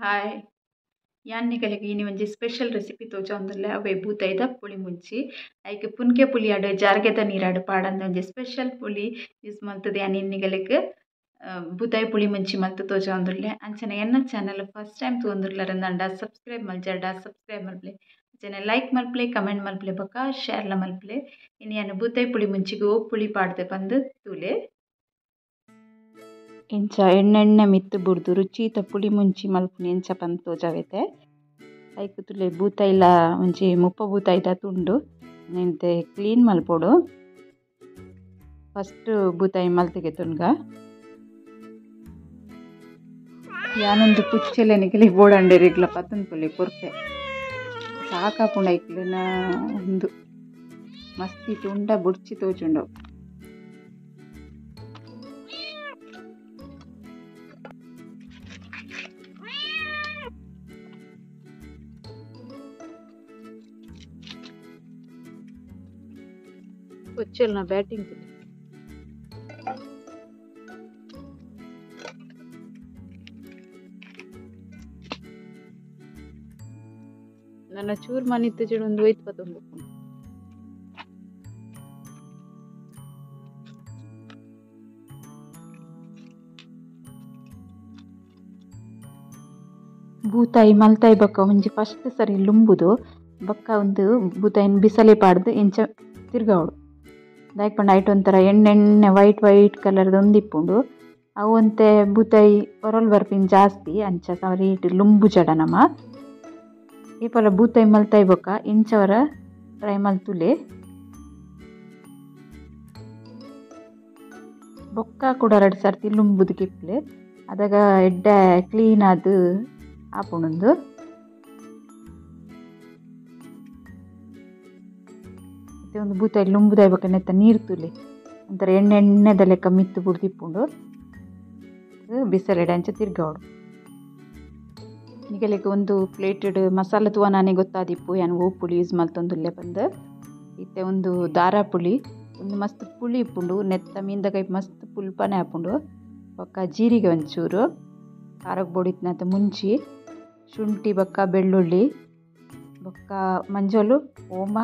Hi ಯಾನ್ ನಿಕಲೆಗ್ ಇನಿ ಒಂಜಿ ಸ್ಪೆಷಲ್ ರೆಸಿಪಿ ತೋಜೊಂದುಲ್ಲೆ ಅವೆ ಬೂತಾಯಿದ ಪುಳಿ ಮುಂಚಿ ಐಕ್ ಪುನ್ಕೆ ಪುಳಿ ಆಡ್ ಜಾರ್ಗೆದ ನೀರಾಡ್ ಪಾಡಂದ ಒಂಜಿ ಸ್ಪೆಷಲ್ ಪುಳಿ ಯೂಸ್ ಮಲ್ತುದು ಯಾನ್ ಇನಿ ನಿಕಲೆಗ್ ಬೂತಾಯಿ ಪುಳಿ ಮುಂಚಿ ಮಲ್ತು ತೋಜೊಂದುಲ್ಲೆ. ಅಂಚನೆ ಎನ್ನ channel first time ತೂವೊಂದುಲ್ಲೆರ್ subscribe ಮಲ್ಜಾರ್ಡ subscribe ಮಲ್ಪುಲೆ, ಅಂಚನೆ ಲೈಕ್ ಮಲ್ಪುಲೆ, ಕಮೆಂಟ್ ಮಲ್ಪುಲೆ ಬೊಕ್ಕ ಶೇರ್ಲ ಮಲ್ಪುಲೆ. ಇನಿ ಯಾನ್ ಬೂತಾಯಿ ಪುಳಿ ಮುಂಚಿಗ್ ಓ ಪುಳಿ ಪಾಡ್ದೆ ಪಂದ್ ತೂಲೆ. ಇಂಚ ಎಣ್ಣೆಣ್ಣೆ ಮಿತ್ತು ಬುಡ್ದು ರುಚಿತ ಪುಳಿ ಮುಂಚಿ ಮಲ್ಪುನಿ ಎಂಚ ಪಂದ್ ತೋಜಾವೆತೆ. ಐಕ್ ತುಲೆ ಬೂತಾಯಿಲ ಒಂಜಿ 30 ಬೂತಾಯಿದ ತುಂಡು ನೆಂತೆ ಕ್ಲೀನ್ ಮಲ್ಪೊಡು. ಫಸ್ಟ್ ಬೂತಾಯಿ ಮಲ್ತಿಗೆ ತುನ್ಗ ಯಾನೊಂದು ಪುಚ್ಚೆಲೆ ನಿಕಲಿ ಬೋಡಂಡೆರಿಗ್ಲ ಪತ್ತೊಂದು ಪುಲಿ ಪೊರ್ಪೆ ಸಾಕಾಪುಂಡು. ಐಕ್ಲೆನ ಉಂದು ಮಸ್ತಿ ತುಂಡ ಬುಡ್ಚಿ ತೋಜುಂಡು. ಪುಚ್ಚೆಲ್ನ ಬ್ಯಾಟಿಂಗ್ ನನ್ನ ಚೂರು ಮನಿತ್ತು ಚೆಡು ಒಂದು ಒಯ್ತು ಪತ್ತೊಂದು. ಬೂತಾಯಿ ಮಲ್ತಾಯಿ ಬೊಕ್ಕ ಒಂಜಿ ಫಸ್ಟ್ ಸರಿ ಲುಂಬುದು ಬೊಕ್ಕ ಒಂದು ಬೂತಾಯಿನ ಬಿಸಲೆ ಪಾಡ್ದು ಇಂಚ ತಿರ್ಗಾವಡು. ದಾಯೆಗ್ ಪಂಡ ಐಟ್ ಒಂಥರ ಎಣ್ಣೆಣ್ಣೆ ವೈಟ್ ವೈಟ್ ಕಲರ್ದ ಒಂದು ಇಪ್ಪುಂಡು. ಅವು ಒಂತೆ ಬೂತಾಯಿ ಪೊರಲ್ ಬರ್ಪಿನ ಜಾಸ್ತಿ ಅಂಚ ಸರಿ ಲುಂಬು ಜಡ ನಮ ಈ ಪಲ ಬೂತಾಯಿ ಮಲ್ತಾಯಿ ಬೊಕ್ಕ ಇಂಚವರ ಟ್ರೈ ಮಲ್ತುಲೆ. ಬೊಕ್ಕ ಕೂಡ ರಡ್ಡ್ ಸರ್ತಿ ಲುಂಬುದು ಕಿಪ್ಲೆ ಅದಾಗ ಎಡ್ಡೆ ಕ್ಲೀನ್ ಆದ್ ಆಪುಂಡು. ಒಂದು ಬೂತಾಯಿ ಲುಂಬುದಾಯಿ ಬೊಕ್ಕ ನೆತ್ತ ನೀರು ತುಲೆ ಒಂಥರ ಎಣ್ಣೆ ಎಣ್ಣೆದ ಲೆಕ್ಕ ಮಿತ್ತು ಬುಡ್ದಿಪ್ಪುಂಡು. ಬಿಸಲೆಡೆ ಅಂಚ ತಿರ್ಗಾವಡು. ನಿಕಲೆಗ್ ಒಂದು ಪ್ಲೇಟೆಡ್ ಮಸಾಲೆ ತೂವ ನಾನೇ ಗೊತ್ತಾದಿಪ್ಪು ಯಾನ್ ಓ ಪುಳಿ ಯೂಸ್ ಮಲ್ತೊಂದುಲ್ಲೆ ಪಂದ್. ಇತ್ತೆ ಒಂದು ದಾರ ಪುಳಿ ಒಂದು ಮಸ್ತ್ ಪುಳಿ ಇಪ್ಪುಂಡು. ನೆತ್ತ ಮೀನ್ದ ಕೈಪ್ ಮಸ್ತ್ ಪುಲ್ಪನೆ ಆಪುಂಡು. ಬೊಕ್ಕ ಜೀರಿಗೆ ಒಂಚೂರು ಖಾರಕ್ ಬೊಡಿತ್ನಾತ ಮುಂಚಿ ಶುಂಠಿ ಬೊಕ್ಕ ಬೆಳ್ಳುಳ್ಳಿ ಬೊಕ್ಕ ಮಂಜೊಲು ಓಮ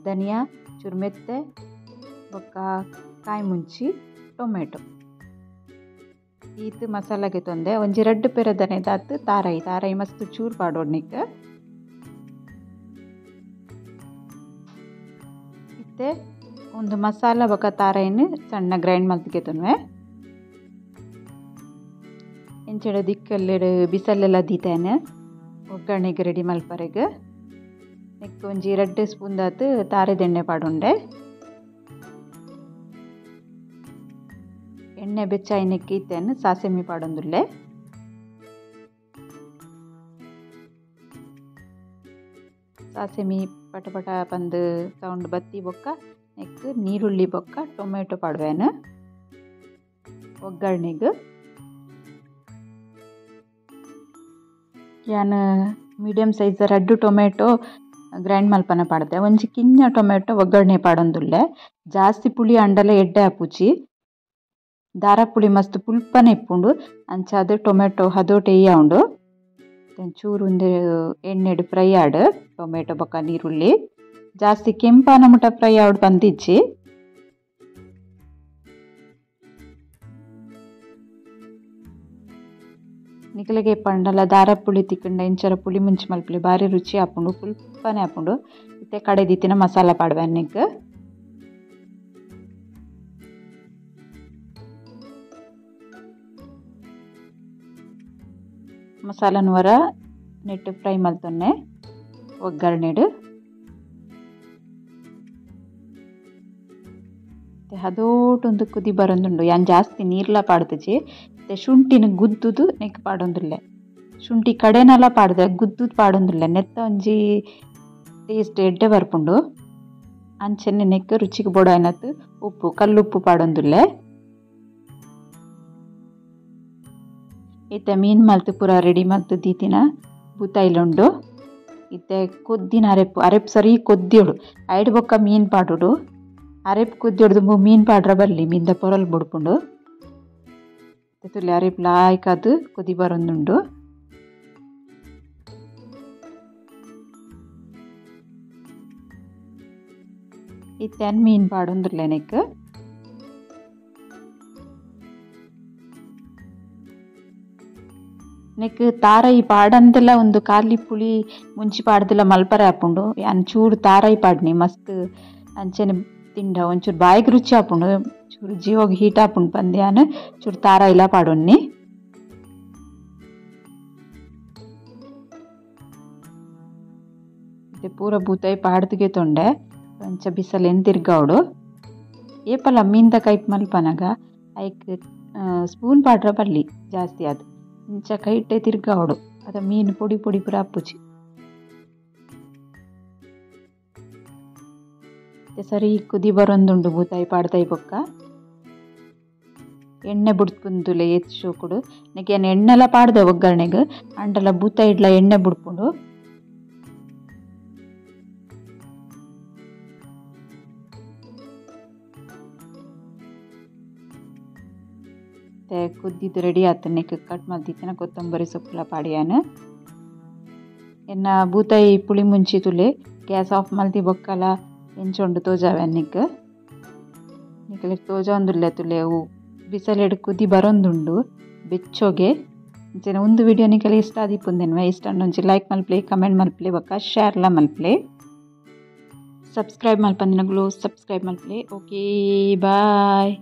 ಧನಿಯಾ ಚೂರು ಮೆತ್ತೆ ಬೊಕ್ಕ ಕಾಯಿ ಮುಂಚಿ ಟೊಮೆಟೊ ಈತ್ ಮಸಾಲೆಗೆ ತೊಂದೆ. ಒಂಜಿ ರಡ್ಡ್ ಪೆರದನೆ ದಾತ್ ತಾರಾಯಿ ತಾರಾಯಿ ಮಸ್ತ್ ಚೂರು ಪಾಡೋಡ್ನಿಕ್. ಇತ್ತೆ ಒಂದು ಮಸಾಲ ಬೊಕ್ಕ ತಾರಾಯಿನ ಸಣ್ಣ ಗ್ರೈಂಡ್ ಮಲ್ತಿಗೆ ತೊನ್ವೆ. ಇಂಚೆಡು ದಿಕ್ಕಲ್ಲೆಡು ಬಿಸಲೆಲ್ಲ ದೀತೇನೆ ಒಗ್ಗರಣೆಗೆ ರೆಡಿ ಮಲ್ಪರೆಗ್. ನೆಕ್ ಒಂಜಿ ರಡ್ಡ್ ಸ್ಪೂನ್ ದಾತ್ ತಾರೆದೆಣ್ಣೆ ಪಾಡುಂಡೆ. ಎಣ್ಣೆ ಬೆಚ್ಚಾಯಿನೆಕ್ ಇತ್ತೇನು ಸಾಸೆಮಿ ಪಾಡೊಂದುಲ್ಲೆ. ಸಾಸೆಮಿ ಪಟ ಪಟ ಪಂದ್ ಸೌಂಡ್ ಬತ್ತಿ ಬೊಕ್ಕ ನೆಕ್ ನೀರುಳ್ಳಿ ಬೊಕ್ಕ ಟೊಮೆಟೊ ಪಾಡುವೇನು ಒಗ್ಗರಣೆಗ್. ಯಾನ್ ಮೀಡಿಯಂ ಸೈಜ್ ರಡ್ಡ್ ಟೊಮೆಟೊ ಗ್ರೈಂಡ್ ಮಲ್ಪನ ಪಾಡ್ದೆ. ಒಂಜಿ ಕಿನ್ನ ಟೊಮೆಟೊ ಒಗ್ಗರಣೆ ಪಾಡೊಂದುಲ್ಲೆ. ಜಾಸ್ತಿ ಪುಳಿ ಅಂಡಲ ಎಡ್ಡೆ ಆಪುಜಿ. ದಾರ ಪುಳಿ ಮಸ್ತ್ ಪುಲ್ಪನೆ ಇಪ್ಪುಂಡು. ಅಂಚಾದ್ ಟೊಮೆಟೊ ಹದೋಟೆ ಉಂಡು. ಚೂರು ಒಂದು ಎಣ್ಣೆಡ್ ಫ್ರೈ ಆಡ್ ಟೊಮೆಟೊ ಬೊಕ್ಕ ನೀರುಳ್ಳಿ ಜಾಸ್ತಿ ಕೆಂಪಾನ ಮುಟ ಫ್ರೈ ಆಡ್ ಬಂದಿಜ್ಜಿ. ನಿಕಲೆಗೆ ಪಂಡಲ ದಾರ ಪುಳಿ ತಿಕ್ಕಂಡ ಇಂಚರ ಪುಳಿ ಮುಂಚಿ ಮಲ್ಪುಲಿ ಬಾರಿ ರುಚಿ ಆಪುಂಡು, ಪುಲ್ಪನೆ ಆಪುಂಡು. ಇತ್ತೆ ಕಡೆದಿತ್ತಿನ ಮಸಾಲ ಪಾಡುವೆ ನಿಕ್. ಮಸಾಲನ್ ವರ ನೆಟ್ ಫ್ರೈ ಮಲ್ತೊನ್ನೆ ಒಗ್ಗರಣೆಡು. ಹದೋಟೊಂದು ಕುದಿ ಬರೊಂದುಂಡು. ಯಾನ್ ಜಾಸ್ತಿ ನೀರ್ಲ ಪಾಡ್ದುಜಿ. ಇತ್ತೆ ಶುಂಠಿನ ಗುದ್ದುದು ನೆಕ್ ಪಾಡೊಂದುಲ್ಲೆ. ಶುಂಠಿ ಕಡೆನಲ ಪಾಡ್ದೆ ಗುದ್ದುದು ಪಾಡೊಂದುಲ್ಲೆ. ನೆತ್ತ ಒಂಜಿ ಟೇಸ್ಟ್ ಎಡ್ಡೆ ಬರ್ಪುಂಡು. ಅಂಚನೆ ನೆಕ್ ರುಚಿಗ್ ಬೋಡಾಯಿನತ್ ಉಪ್ಪು ಕಲ್ಲುಪ್ಪು ಪಾಡೊಂದುಲ್ಲೆ. ಇತ್ತೆ ಮೀನ್ ಮಲ್ತು ಪೂರ ರೆಡಿ ಮಲ್ತು ದೀತಿನ ಬೂತಾಯಿಲುಂಡು. ಇತ್ತೆ ಕೊದ್ದಿನ ಅರೆಪ್ಪು ಅರೆಪ್ಪು ಸರಿ ಕೊದ್ದಿಯೋಡು ಐಡ್ ಬೊಕ್ಕ ಮೀನ್ ಪಾಡೋಡು. ಅರೆಪ್ಪು ಕೊದ್ದಿಯೋಡು ಮೀನ್ ಪಾಡ್ರ ಬರ್ಲಿ ಮೀನ್ದ ಪೊರಲ್ ಬುಡ್ಪುಂಡು. ತುಲೆ ಅರೆಪ್ಪು ಲಾಯ್ಕಾದ್ ಕೊದಿ ಬರೊಂದುಂಡು. ಇತ್ತೆ ಮೀನು ಪಾಡೊಂದುಲ್ಲೆ ನೆಕ್. ನೆಕ್ ತಾರೈ ಪಾಡಂದಲ ಒಂದು ಖಾಲಿ ಪುಳಿ ಮುಂಚಿ ಪಾಡ್ದಲ ಮಲ್ಪರೆ ಆಪುಂಡು. ಯಾನ್ ಚೂರು ತಾರೈ ಪಾಡ್ನಿ ಮಸ್ತ್ ಅಂಚನೆ ತಿಂಡ ಒಂಚೂರು ಬಾಯಿಗೆ ರುಚಿ ಆಪುಂಡು, ಚೂರು ಜೀವಗ್ ಹೀಟ್ ಆಪುಂಡು ಪಂದ್ ಯಾನ್ ಚೂರು ತಾರೈಲ ಪಾಡೊನ್ನಿ. ಪೂರ ಬೂತಾಯಿ ಪಾಡ್ದಿಗೆ ತೊಂಡೆ ಅಂಚ ಬಿಸಲೆನ್ ತಿರ್ಗಾವಡು. ಏಪಲ ಮೀನ್ದ ಕೈಪ್ ಮಲ್ಪನಗ ಐಕ್ ಸ್ಪೂನ್ ಪಾಡ್ರ ಬಲ್ಲಿ ಜಾಸ್ತಿ ಅದು ಇಂಚ ಕೈಟೆ ತಿರ್ಗಾವಡು, ಅದ ಮೀನು ಪೊಡಿ ಪೊಡಿ ಪೂರ ಅಪ್ಪುಜಿ. ಸರಿ ಕುದಿ ಬರೊಂದುಂಡು ಬೂತಾಯಿ ಪಾಡ್ದಾಯಿ ಬೊಕ್ಕ ಎಣ್ಣೆ ಬುಡ್ಪುಂದುಲೆ ಏತ್ ಶೋಕುಡು. ನೆಕ್ ಏನ್ ಎಣ್ಣೆಲ ಪಾಡ್ದೆ ಒಗ್ಗರಣೆಗ್, ಅಂಡಲ ಬೂತಾಯಿ ಇಡ್ಲ ಎಣ್ಣೆ ಬುಡ್ಪುಂಡು. ಕುದ್ದಿದ್ದು ರೆಡಿ ಆತು. ನೆಕ್ ಕಟ್ ಮಲ್ತಿತ್ತಿನ ಕೊತ್ತಂಬರಿ ಸೊಪ್ಪುಲ ಪಾಡಿಯಾನು. ಎನ್ನ ಬೂತಾಯಿ ಪುಳಿ ಮುಂಚಿ ತುಲೆ ಗ್ಯಾಸ್ ಆಫ್ ಮಲ್ತಿ ಬೊಕ್ಕಲ ಎಂಚೊಂಡು ತೋಜಾವೆ ನಿಕ್. ನಿಕ್ಲೆಗ್ ತೋಜಾವೊಂದುಲ್ಲೆ ತುಲೆ ಅವು ಬಿಸಲೆಡ್ ಕುದಿ ಬರೊಂದುಂಡು ಬೆಚ್ಚೊಗೆ. ಅಂಚನೆ ಉಂದು ವಿಡಿಯೋ ನಿಕಲೆ ಇಷ್ಟ ಆದಿಪ್ಪುಂದೆನ್ವೆ ಇಷ್ಟ ಒಂಜಿ ಲೈಕ್ ಮಲ್ಪಲೆ, ಕಮೆಂಟ್ ಮಲ್ಪಲೆ ಬೊಕ್ಕ ಶೇರ್ಲ ಮಲ್ಪಲೆ. ಸಬ್ಸ್ಕ್ರೈಬ್ ಮಲ್ಪಂದಿನಗುಲು ಸಬ್ಸ್ಕ್ರೈಬ್ ಮಲ್ಪಲೆ. Okay boy.